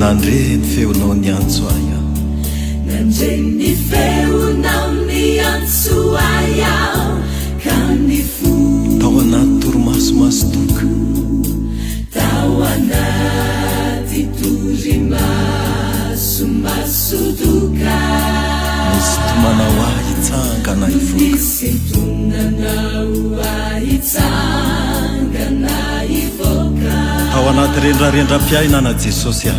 Nandre ny feonao niantso ahy aho. Nandre ny feonao niantso ahy aho ka nifoha. Tao anaty torimaso masodoka. Tao anaty torimaso masodoka. Nisintomanao ahy hitsangana hivoaka. Nisintonanao ahy hitsangana hivoaka. Tao anaty rendrarendram-piainana Jesosy ah.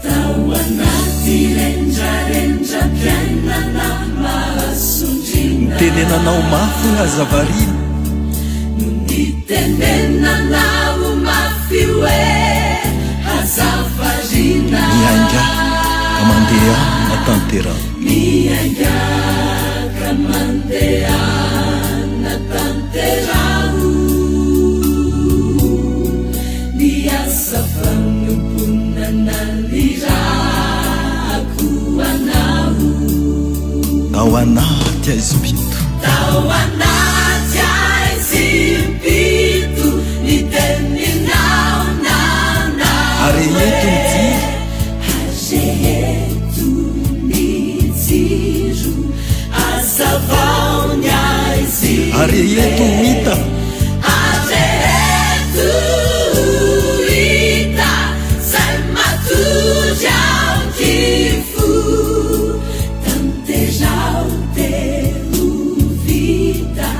Tao anaty rendrarendram-piainana mahasondriana. Nitenenanao mafy hoe aza variana. No nitenenanao mafy hoe aza variana. Miaingà ka mandehana tanteraho. Miaingà ka mandehana tanteraho. Ny asa fanompoana nanirahako anao. Tao anaty aizim-pito. Tao anaty aizim-pito ny teninao nanao Ary hoe. eto ny jiro. Areheto ny jiro, azavao ny aizim-be. Areheto ho hita. Areheto ho hita zay matory ao-kifo. Tanteraho dia ho vita,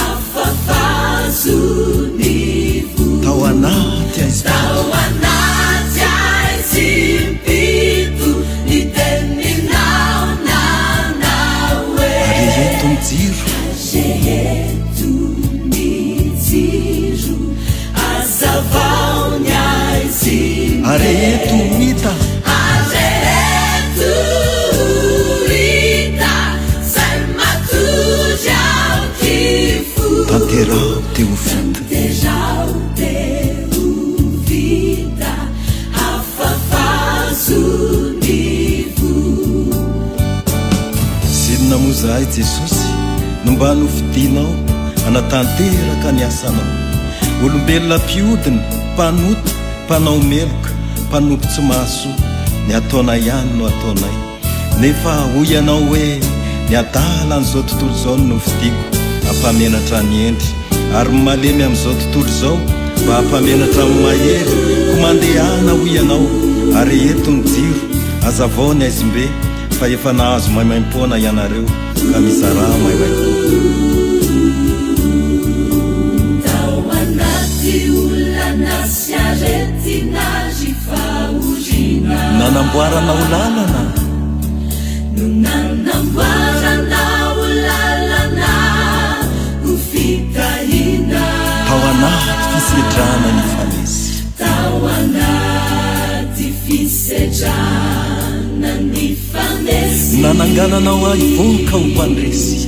afafazo ny voa. Tao anaty aizim-pito. Tao anaty aizim-pito ny teninao nanao hoe. Areheto ny jiro. Areheto ny jiro, azavao ny aizim-be. Areheto ho hita. Areheto ho hita zay matory ao-kifo. Tanteraho dia ho vita. Tanteraho dia ho vita, afafazo ny voa. Zinona moa izahay Jesosy no mba nofidinao hanatanteraka ny asanao. Olombelona mpiodina, mpanota, mpanao meloka, mpanompo tsy mahasoa, ny ataonay ihany no ataonay. Nefa hoy ianao hoe, Ny adalan'izao tontolo izao no nofidiko hampamenatra ny hendry, ary ny malemy amin'izao tontolo izao mba hampamenatra ny mahery, koa mandehana hoy ianao, areheto ny jiro, hazavao ny haizim-be, fa efa nahazo maimaimpoana ianareo, ka mizarà maimaimpoana. Tao anaty olana sy aretina ry fahoriana. Nanamboaranao lalana. No nanamboaranao lalana ho fitahiana. Tao anaty fisedrana nifanesy. Tao anaty fisedrana nifanesy. Nanangananao ahy voka ho mpandresy.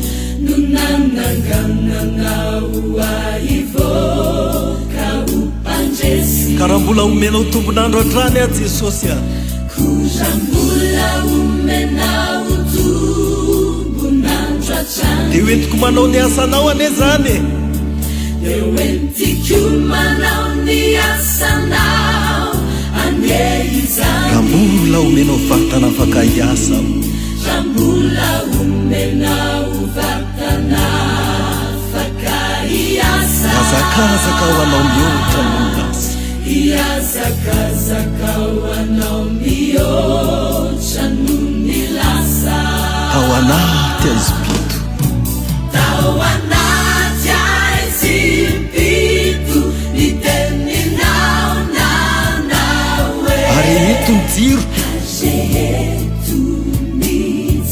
No nanangananao ahy voka ho mpandresy. Ka raha mbola omenao tombon'andro hatrany aho Jesosy a. Koa raha mbola omenao tombon'andro hatrany. Dia ho entiko manao ny asanao anie izany e. Dia ho entiko manao ny asanao anie izany. Raha mbola omenao vatana afaka hiasa aho. Raha mbola omenao vatana afaka hiasa. Hihazakazaka ho anao mihoatra noho ny lasa. Hihazakazaka ho anao mihoatra noho ny lasa. Tao anaty aizim-pito. Tao anaty aizim-pito ny teninao nanao hoe. Areheto ny jiro. Areheto ny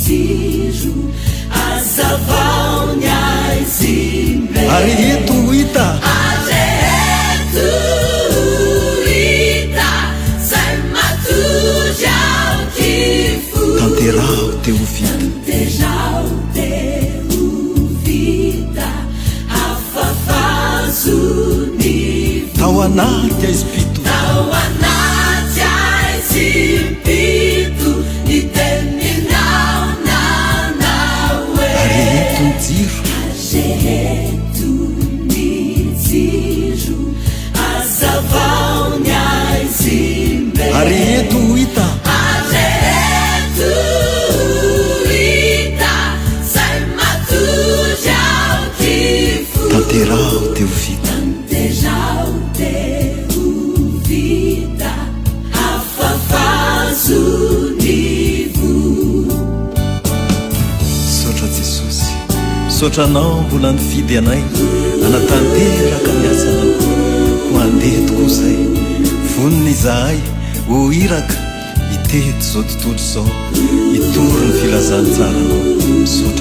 jiro, azavao ny aizim-be. Areheto ho hita. Areheto ho hita zay matory ao-kifo. Tanteraho dia ho vita. Tanteraho dia ho vita, afafazo ny voa. Tao anaty aizim-pito. Tao anaty aizim-pito ny teninao nanao hoe. Areheto ny jiro. Areheto ny jiro, azavao ny aizim-be. Areheto ho hita. Misaotra Jesosy. Misaotra Anao mbola nifidy anay hanatanteraka ny asanao. Koa andeha tokoa izay. Vonona izahay ho iraka hitety izao tontolo izao, hitory ny filazantsaranao. Misaotra.